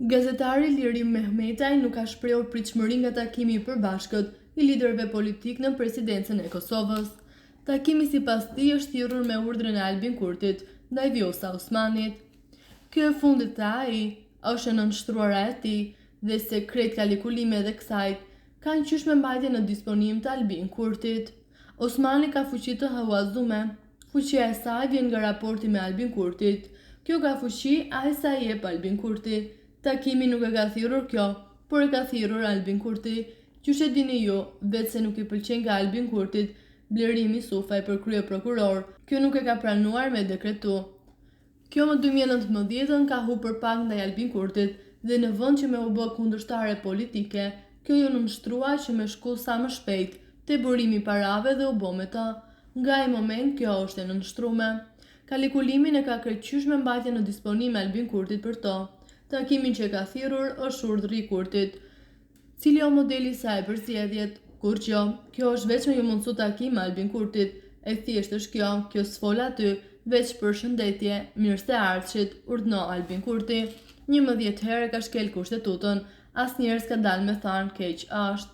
Gazetari Lirim Mehmetaj nuk ka shprehur pritshmëri nga takimi i përbashkët i liderëve politikë në Presidencën e Kosovës. Takimi sipas tij është thirrur me urdhrin e Albin Kurtit ndaj Vjosa Osmanit. Kjo e fundit tha ai, është e nënshtruara e tij dhe se krejt kalikulimet e kësajt kanë qysh me mbajtje në disponim të Albin Kurtit. Osmani ka fuqi të huazume. Fuqia e saj vjen nga raporti me Albin Kurtit. Kjo ka fuqi aq sa i jep Albin Kurti. Takimin nuk e ka thirrur kjo, por e ka thirrur Albin Kurti. Qysh e dini ju, vetë se nuk i pëlqenka Albin Kurtit, Blerim Isufaj për kryeprokuror, kjo nuk e ka pranuar me dekretu. Kjo më 2019-ën ka hup për pak ndaj Albin Kurtit dhe në vend që me u bë kundërshtare politike, kjo ju nënshtrua që me shku sa më shpejt te burimi i parave dhe u bo me të. Nga ai moment kjo është e nënshtrume. Kalikulimin e ka krejt qysh me mbajtje në disponim Albin Kurtit për to. Takimin që e ka thirrur është urdhri i Kurtit. Cili o modeli i saj për zgjedhjet? Kurrgjo. Kjo është veç me ju mundësu takim Albin Kurtit. E thjeshtë është kjo, kjo s'fol aty, veç përshëndetje, mirë se ardhshit, urdhno Albin Kurti. 11 herë e ka shkel kushtetutën, asnjëherë s'ka dalë me thanë keq është.